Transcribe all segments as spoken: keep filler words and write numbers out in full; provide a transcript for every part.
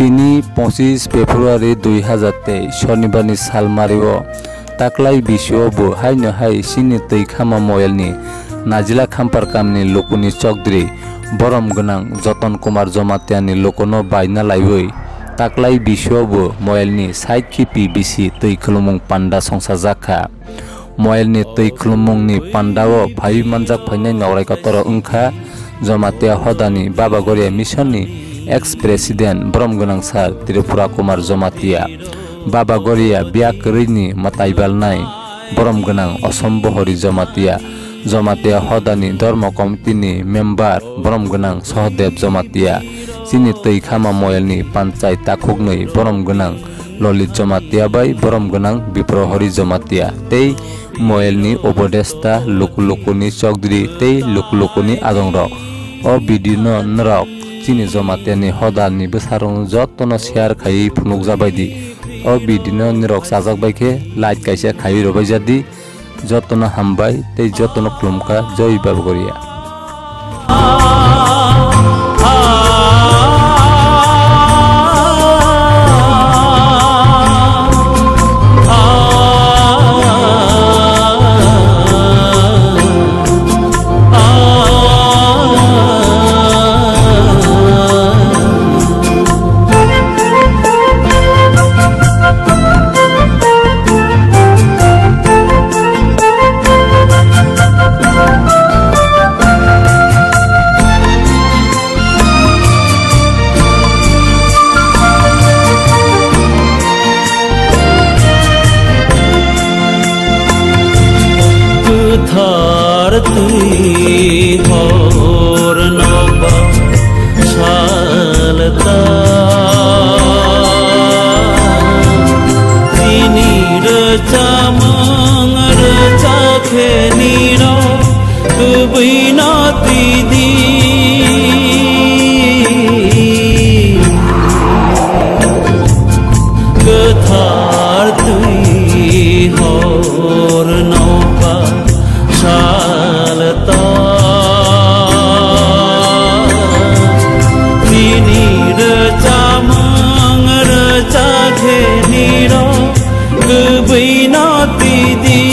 Tini pochis February dui hazar tei Shonibarni salmario taklai bisio bo haino hai chini twi khama moyelni Najila Khampar kamini lukuni chokdri borom gwnang Joton Kumar Jomatiani lukuno baina laiwi taklai bisio bo moyelni sait khipi bisi twi khulumung panda songsajakha. Moyelni twi khulumungni pandao phaiwi manjak phainai nograi kotoro wngkha Jomatia hodani Baba Goria Missionni ex-president borom gwnang sir Tripura Kumar Jomatia. Baba Goria biya kwrwini mwtai balnai borom gwnang Osom Bohori Jomatia. Jomatia hodani Dharma Committee-ni member borom gwnang Sohodev Jomatia. Chini twi khama moyelni panchai takhuknwi borom gwnang Lolit Jomatia bai borom gwnang Biprohori Jomatia tei moyelni Upodesta, luku lukuni chokdri tei luku lukuni adongrok. O video no norok chini Jomatia ni hoda ni bwsarok jotono share khaiwi phunukjabai di. O video no norok chajak bai khe like kaisa khaiwi rwbaijadi. Jotono hambai tei jotono khulumkha. Joi Baba Goria. Kwthar twi hor noba salta. Tini rwchapmung rwchakhe nirok kubui no tidi. Kwthar twi hor noba salta. Tini rwchapmung rwchakhe nirok kubui no tidi.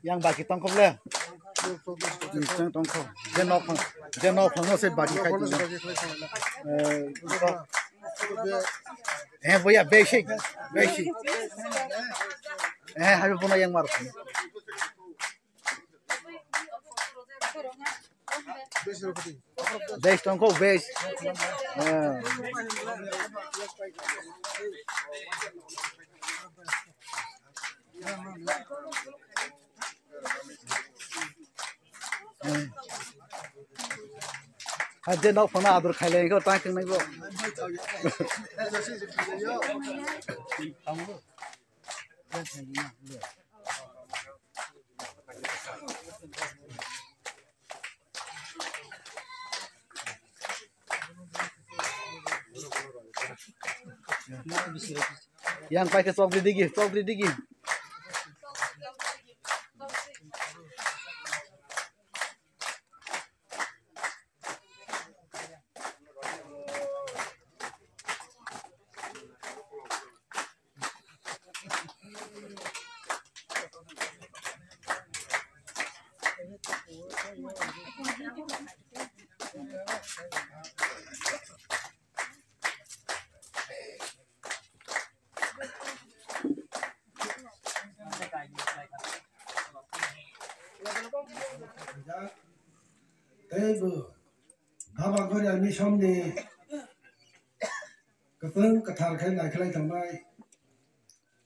Yang baki tongkho le? Yang tongkho. Je nok phang, je nok phang no se baki khai tong. Eh, eh, boya basic, basic. Eh, habi bono yang mar. Base tongkho, base. Ah. Ah, je nok phano ador khailai kho, tang thang nai bo. Yang paikhe chokri digi, chokri digi. Tei bo Baba Goria Mission ni kwthwng kwthar khe naikhlai tongnai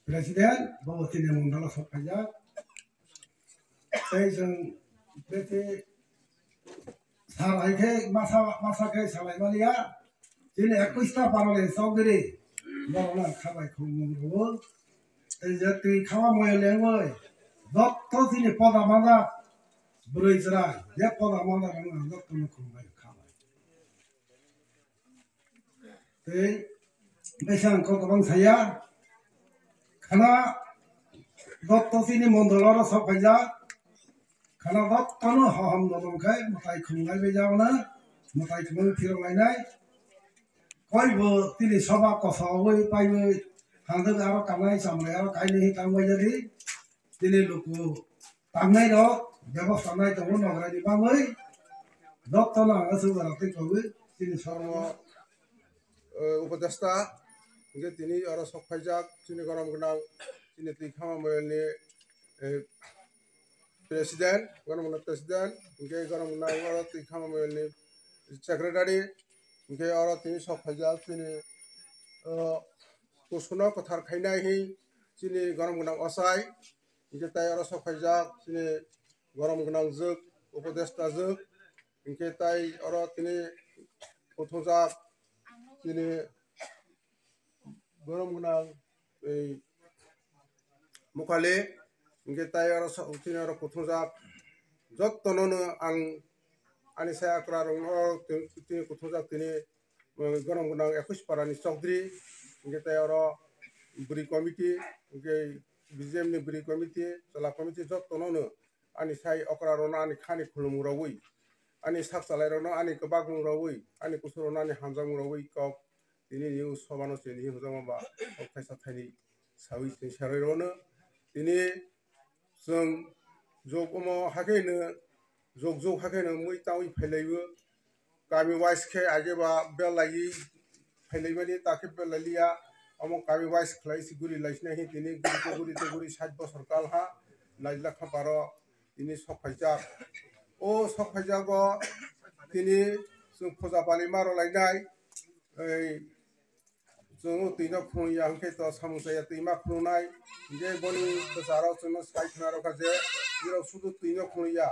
President, bo chini mondolo sok phaijak. Tei chwng beti sal hai khe masa, masa khe salai maliya. Chini ekush ta parole chowdhury, borok no khabai khulumung rwo. Tei je twi khama moya lengoi, jotto chini poda manda bwrwi chwrai, je poda manda rok no jotto no khulumbai khabai. Tei kaisa ang kok kwbang saya, khana dotto chini mondol oro sok phaijak, khana dotto no hohom dodom khai mwtai khulumlai bai jao na, mwtai khulum phirok lainai, koibo tini soba kosowi paiwi tangdwk aro kanai chamlai aro kainwi tangbai jadi tini luku tangnai rok bebostha nai tongo nograi ni bagwi jotono ang aswk jora tei kogwi tini sormo. Eh, upodesta, hingke tini oro sok phaijak, chini gorom gwnang, chini twi khama moyol ni, eh, president, gorom gwnang president, hingke gorom gwnang oro twi khama moyol ni secretary, hingke oro tini sok phaijak, chini, eh, kusuno kwthar khainai hi, chini gorom gwnang osai, hingke tai oro sok phaijak, chini gorom gwnang jwk, upodesta jwk, hingke tai oro tini kuthungjak, chini gorom gwnang, ei Mukhali, hingke tai oro sa-, chini oro kuthungjak, jottono no ang ani sai okra rokno tini kuthungjak tini, eh, gorom gwnang ekwis para ni chokdri, hingke tai oro bwrwi committee, hingke B J M ni bwrwi committee, chwla committee jottono no ani sai okra rokno ani khani khulumung rogwi, ani sak chalai rokno ani kwbakmung rogwi, ani kusu rokno ani hamjakmung rogwi kok tini ni o soba no chini hwnjakma ba kok thaisa thaini sawi chini seroi rokno tini chwng jok omo hakhe no jok jok hakhe no mui tawi phailaibo kami wise khe age ba belai phailaimani takhe belai liya omo kami wise khlai si guri laisina hi tini guri te guri te guri sait bosor kal ha naijla kha paro tini sok phaijak o sok phaijago tini chwng puja pali ma rwlainai ei Chwng o twino khulumya hwnkhe to samung chaya twi ma khulumnai. Hwnkhe boni bwsarok chwngno sai khna rwkha je, "Nirok sudu twino khulumya,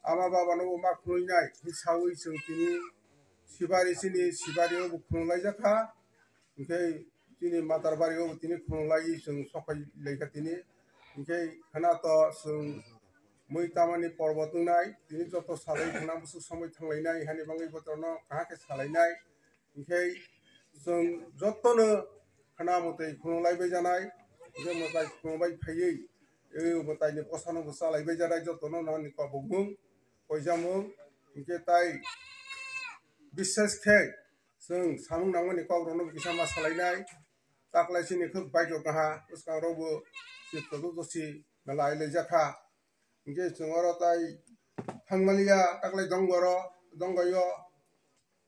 ama baba no bo ma khulumnai," hwnwi saui chwng tini sibari chini sibari o bo khulumlaijakha. Hwnkhe chini matar bari o bo tini khulumlaiwi chwng sophai laikha tini. Hwnkhe khna to chwng mui tamani porbo twngnai, tini joto salai khna bwswk somoi thanglainai hani bagwi botorno kaham khe salainai. Hingke chwng jotono khna mwtai khulumlai bai janai, hingke mwtai khulumbai phaiwi, e mwtai ni bwsano bo chalai bai janai jotono nani kobokmung, koijamung, hingke tai bishes khe chwng samung nangmani kok rokno bo kisa ma salainai, taklai chini khuk bike rok kaha, bwskango bo si todo dosi mela ai lai jakha, hingke chwng oro tai thangmaliya, taklai dongoro, dongoyo,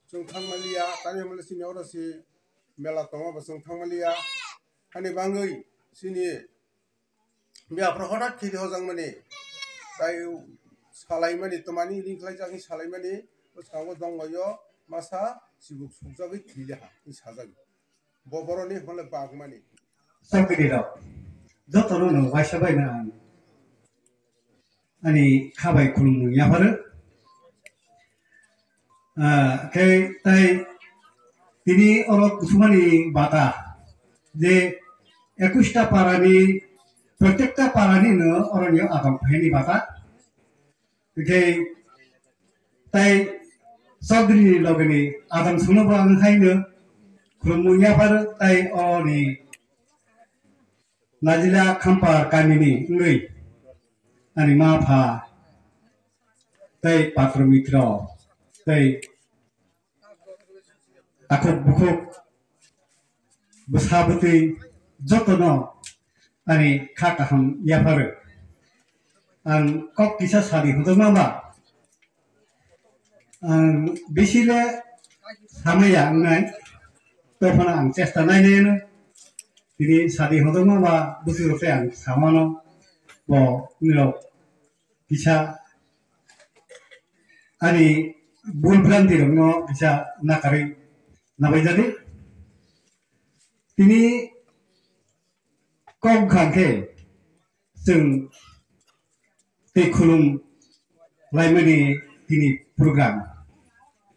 chwng thangmaliya, tani hwnmale chini oro se mela tongo, bo chwng thangmaliya. Hani bangwi chini biyaphra hodak thwi hojakmani, tai salaimani, twmani ring khlaijak wngwi salaimani, bwskango dongbaio masa chibuk sukjagwi thwijaha wngwi sajagwi. Bo boroni hwnle bagmani. Chokdiri rok, jotono no waisa bai na ang. Ani kha bai khulumung yapharo. Ah, khe tai tini oro kuthumani bata je ekwis ta para ni, prottek ta para ni no oro ni adong phaini bata. Khe tai Chaudhary ni loge ni adong suno bo ang hai no khulumung yapharo tai oro ni Najila Khampar kamini wngwi ani ma pha tei patro mitro tei takhuk bukhuk bwsa bwtwi jotono ani kha kaham yapharo. Ang kok kisa sadi hwdwkma ba Ang bisi le samaya wngnai, tei phano ang chesta nainai no. Tini sadi hodokma ba bwswk rok tei ang samano bo nirok kisa ani bul bhranti rokno kisa nakarwi nabaijadi. Tini kok bwkha khe chwng tei khulum laimani tini program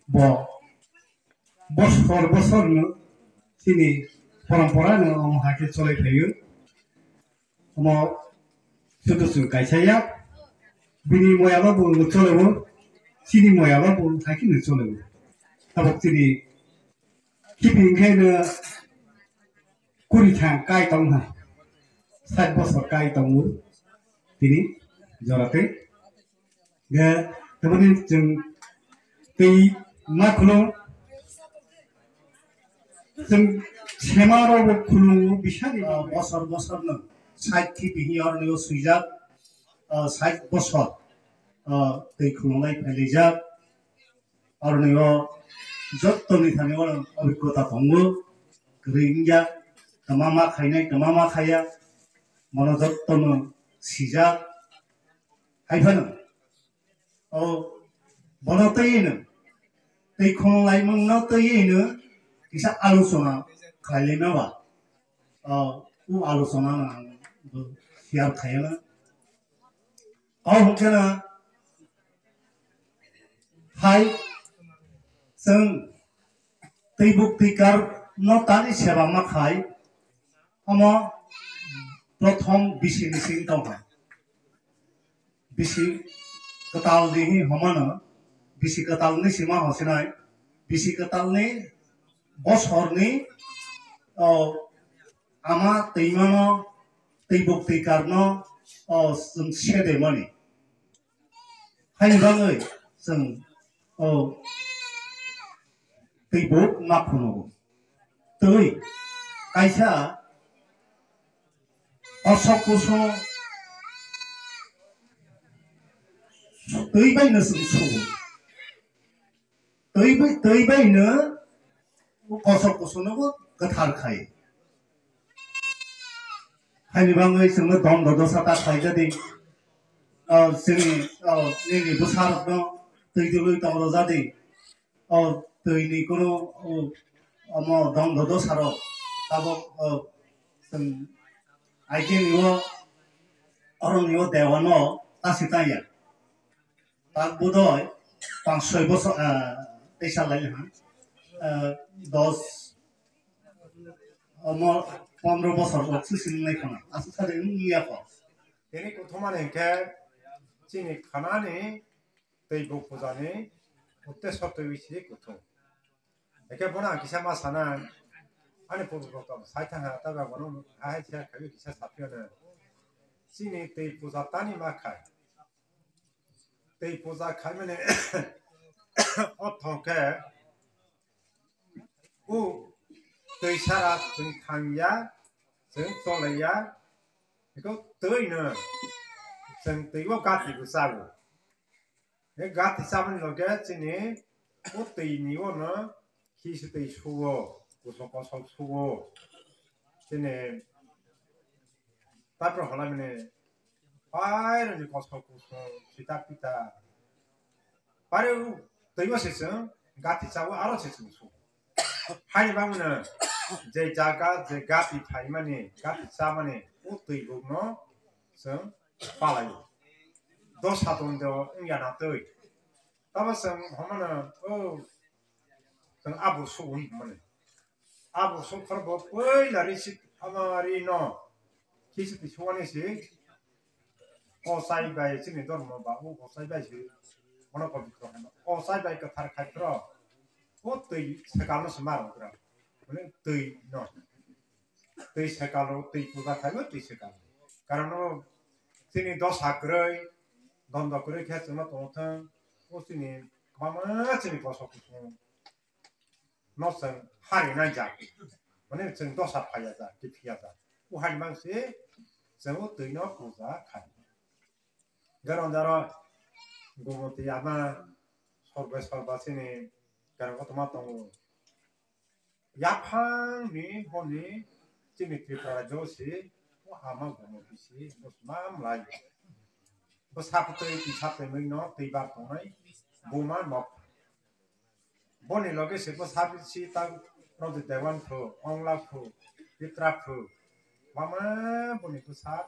bo bosor bosor no chini porompora no omo hai khe cholai phaio. Omo sudu chwng kaisa ya bini moyalo bo chole o chini moyalo bo hai khe no chole o tabok chini kiphilwi khe no kuri thang kai tong ha, sat bosor kai tongo tini jora tei. Ge, teboni chwng tei ma khulum, Chwng sema rok bo khulungo bisani. Ah, bosor bosor no sait khi bihi orni o swijak, ah, sait bosor, ah, twi khulungnai phailijak. Orni o jottoni thani o obhiggota tongo, kwrwi wngya, kwma ma khainai, kwma ma khaiya, mono jottono sijak. Hai phano o bono twi no, twi khulung laimung no twi no kisa alochona khlai laima ba. O, o alochona no ang bo share khaiyana. O hwnkhe na hai chwng twi buk twi kar no tani seba ma khai, omo prothom bisi ni sing tong hai. Bisi kwtal ni hi homano, bisi kwtal ni sima hosinai, bisi kwtal ni bosor ni, o, ama twimano, twi buk twi kar no, o, chwng sedemani. Haini bagwi chwng, o, twi buk ma phunugo. Twi kaisa kosok kusung twi bai no chwng sugo. Twi bai, twi bai no kosok kusung no bo kwthar khai. Haini bagwi chwngno dondo dosa ta khlai jadi. O, chini, o, nini bwsarokno twi dulwi tong rw jadi. O, twini kunu, o, omo dondo dosarok tabok, o, chwng aigini o, oroni o dewano tasi tangya. Tak budoi panch soi bosor, ah, teisa lai ha. Ah, dos, omo pondro bosor rok si sini lai khana. Aswk sa de wng ya kho. Tini kuthumani hwnkhe chini khanani tei buk pujani utte sotwi si kuthum. Eke bono ang kisa ma sana, ani purbo rok sai thang ha, ta ba bono hai sia khabi kisa sapyo na. Chini tei puja tani ma khai. Tei puja khai mane o thong khe u tei sara chwng thang ya, chwng cholai ya. Eko tei no chwng tei o gati bo chago. He gati chamani loge chini o twi ni o no khi se twi suo, kusung kosok suo. Chini tapro hala mini paironi kosok kusung sita pita. Pare u twi o se chwng gati chao aro se chwng suo. Haini bagwino je jaga je gati phaimani, gati chamani o twi bukno chwng palai. Dosa tongde wngya na twi. Tamo chwng homano o chwng abo sugo hinmani. Abo sukphar bo poila risi ama ri no. Kisi ti suani si. O sai bai chini dormo ba o o sai bai si. Ono ko bikro hano. O sai bai kwthar khai pro. O twi sekal no se maro kra. Mane twi no. Twi sekalo, twi puja khaio twi sekalo. Karon o chini dosa kwrwi, dondo kwrwi khe chwngno tongthwng, o chini kwbangma chini bosok kusung no chwng hari nai jak. Mane chwng dosa phaiya jak, kiphiya jak. O hari mang se chwng o twi no puja khai. Garon jaro gumoti ama sorbe sorba chini garon kotorma tongo. Yaphangni hwnwi chini Tripura rajyo se o ama gumoti se bwsma mlai. Bwsa kwtwi twi sa twimwi no twi bar tongnai buma nok. Boni loge se bwsa si ta Rajit Dewan phu, Ongla phu, Pitra phu. Mama boni bwsa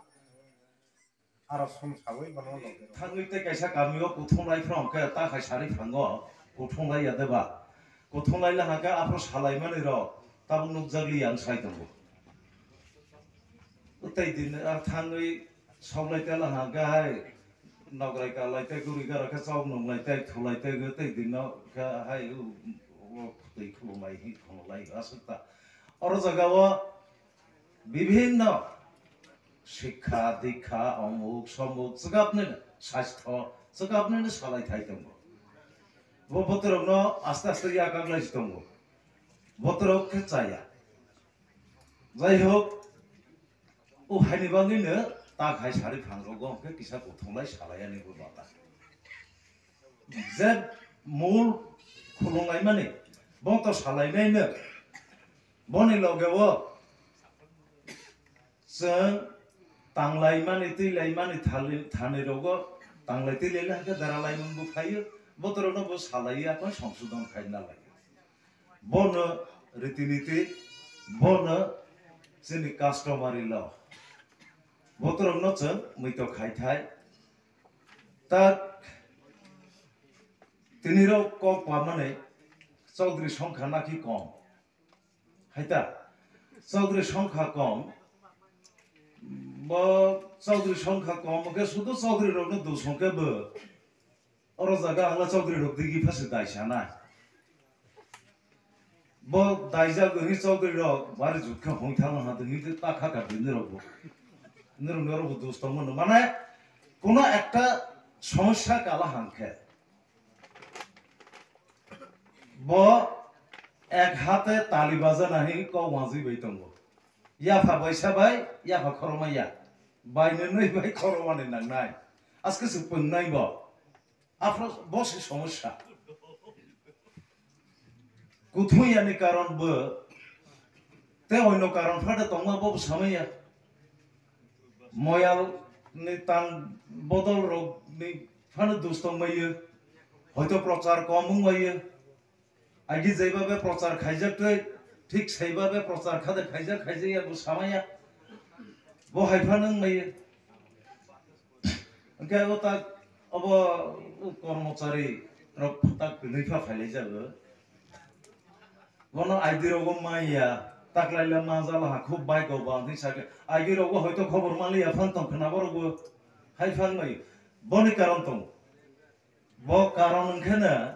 aro song sawi bono loge. Thangwi tei kaisa kamio kuthunglai phrwng khe ta khai sari phango kuthunglai ya deba. Kuthunglai la hake aphro salai mani rok tabuk nukjak li yang sai tongo. Tei din a thangwi soklai tela ha gahai nokrai kalai tei guri gara khe chok nunglai tei thulai tei gwi tei din no khe hai u o twi khulumai hi khulumlai aswk ta. Oro jaga o bibhinno sikha dikha omuk somuk chwkapnwi sastho chwkapnwi salai thai tongo. Bo bwtwrokno aste aste yakaklai si tongo. Botorok khe chaya. Jai hok, o haini bagwino tak hai sari phangrogo hwnkhe kisa kuthunglai salaiyani bo bata. Je mul khulunglaimani, bo to salainaino, boni logeo chwng tanglaimani, twilaimani thali-, thanirogo tanglai twilaila hwnkhe daralaimung bo phaio, botorokno bo salaiya, koi songsodon khaina lai. Bono riti niti, bono chini customary law. Botorokno chwng muito khai thai. Tak tinirok kok pamani Chaudhary songkha nakhi kom. Haita Chaudhary songkha kom. Bo Chaudhary songkha kom, hwnkhe sudu Chaudhary rokno dusong khe bo. Oro jaga ang Chaudhary rok digi phase dai sanai. Bo daijak hwnwi Chaudhary rok bari jut khe hung thangma ha hwnwi ta kha kha bini rok bo. Nirok nirok bo dus tongma no. Mane kono ekta somosya kala hangkhe. Bo ek hate tali baja nahi kok wangwi bai tongo. Yapha baisa bai, yapha khorokma ya. Bai nwnwi bai khorokmani nangnai. Aske se pwngnai bo. Aphro bo se somosya. Kuthung yani karon bo. Te oino karon phade tongma bo samaya. Moyal ni tang bodol rok ni phano dus tongmaya. Hoito prochar kom wngmaya. Agi jaibabe prochar khaijak twi, thik saibabe prochar khade khaijak khaijak ya bo samaya. Bo hai phano wngmaya. Hwnkhe o tak obo kormochari rok tak twnwi pha phailai jago. Bono I D rogo maya, taklaila ma jala ha khub bai go ba hwnwi sakhe. I D rogo hoito khobor maliya phan tong khna borok bo hai phan bai. Boni karon tong. Bo karon wngkhe na